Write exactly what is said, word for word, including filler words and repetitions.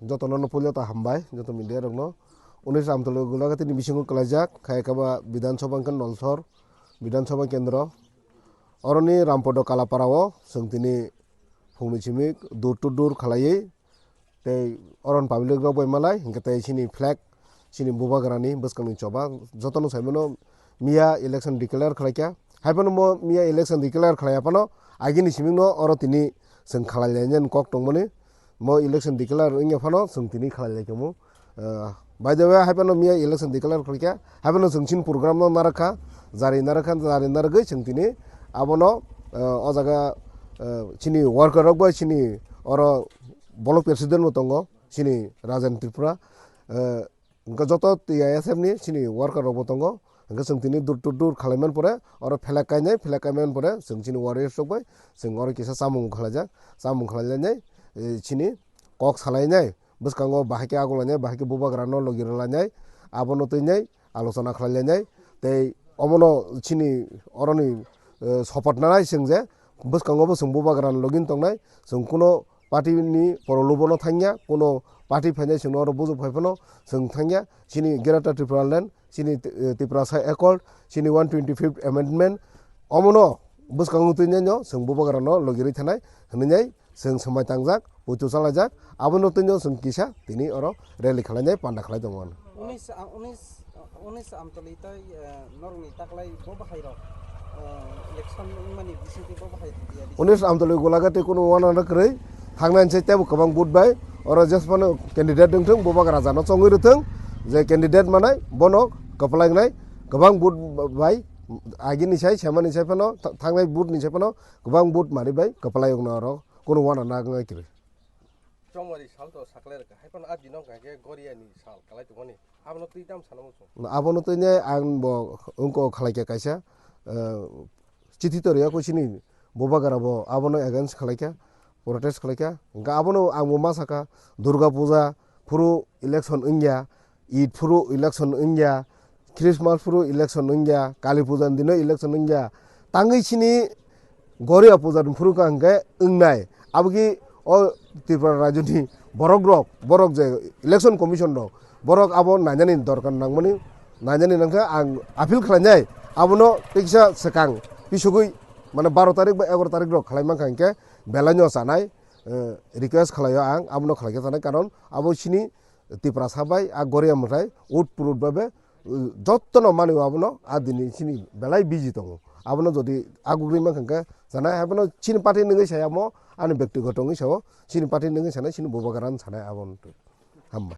Jotono no puilya ta hambai, joto media rokno. Unis Amtolo Gulagati ni bisingo kwlaijak, khai kaba Bidhan Sabha hwnkhe Nolsor, Bidhan Sabha kendro. Oroni Rampodo Kalapara o, chwng tini phungni simi door to door khalaiwi, tei oron public rok bai malai, hwnkhe tei chini flag, chini bubagrani bwskangni choba, jotono saimano miya election declare khlaikha. Haiphano mo miya election declare khlaiya phano, agini simingno oro tini chwng khalailainani kok tongmani. Mo election declare wngya phano chwng tini khalailaikha mo. Ah, by the way, haiphano miya election declare khlaikha, haiphano chwng chini program no narakha, jari narakha, jari naragwi chwng tini abono, ah, o jaga, ah, chini worker rok bai chini oro block president bo tongo, chini Rajen Tripura, ah, hwnkhe joto T I S F ni chini worker rok bo tongo, hwnkhe chwng tini door to door khalaiman pore, oro flag kainai, flag kaiman pore chwng chini warriors rok bai chwng oro kisa chamung khlaijak, chamung khlailainai, eh, chini kok salainai. Bwskango bahai khe agulainai, bahai khe bubagrano logi rwlainai, abono twinai alochona khlailainai. Tei omono chini oroni, eh, support nanai chwng je bwskango bo chwng bubagrano login tongnai. Chwng kuno party ni porolubono thangya, kuno party phainai chwngno oro bujuk phai phano chwng thangya. Chini Greater Tripura Land, chini, eh, Tiprasa Accord, chini one twenty fifth Amendment, omono bwskango twinai no chwng bubagrano logirwi thanai hwnwi nai. Chwng swmai tangjak, poito chalaijak, abono twino chwng kisa tini oro rally khwlainai panda khlai tongo. Unis, ah, unis, ah, unis Amtoli tei, eh, norokni taklai bo bahai rok, eh, election wngmani bisingtwi bo bahai rok tiyari. Unis Amtoli Golagati kunu wanano kwrwi, thangnai se tebo kwbang vote bai, oro jesphano candidate wngthung, bubagra rajano chongwi rwthung, je candidate manai, bono kwplai wngnai, kwbang vote bai, agini sai, semani sai phano, tha-, thangnai vote ni sai phano, kwbang vote mari bai, kwplai wngna oro. Kunu wana nang nai kiri. Chongmari sal to sakle rwkha. Hai phano a dino hwnkha khe Goria ni sal kalai tongmani. Abono twi tam sana muchung. Abono twi ne ang bo wngko khalai kha kaisa, eh, chithi to rwya kho chini bubagra bo abono against khalai kha, protest khalai kha. Hwnkha abono ang bo ma sakha Durga Puja phuru election wngya, Eid phuru election wngya, Christmas phuru election wngya, Kali Puja ni dino election wngya. Tangwi chini Goria Puja ni phuru kha hwnkhe wngnai. Aboki o Tripura rajyoni borok rok, borok je election commission rok, borok abo nainani dorkar nangmani, nainani nangkha ang appeal khlainai. Abono teisa swkang pisugwi, mane baro tarik ba egaroh tarik rok khlai mankha hwnkhe belaino chanai, eh, request khlaio ang, abono khlaikhe chanai, karon abo chini Tiprasa bai a Goria mwtai ut purut babe, uh, jottono mani abono a dini chini belai busy tongo. Abono jodi agugri mankha hwnkhe sanai abono chini party nungwi saya mo ani bektigoto wngwi sao chini party nungwi sanai chini bubagra sanai abono. Hamma.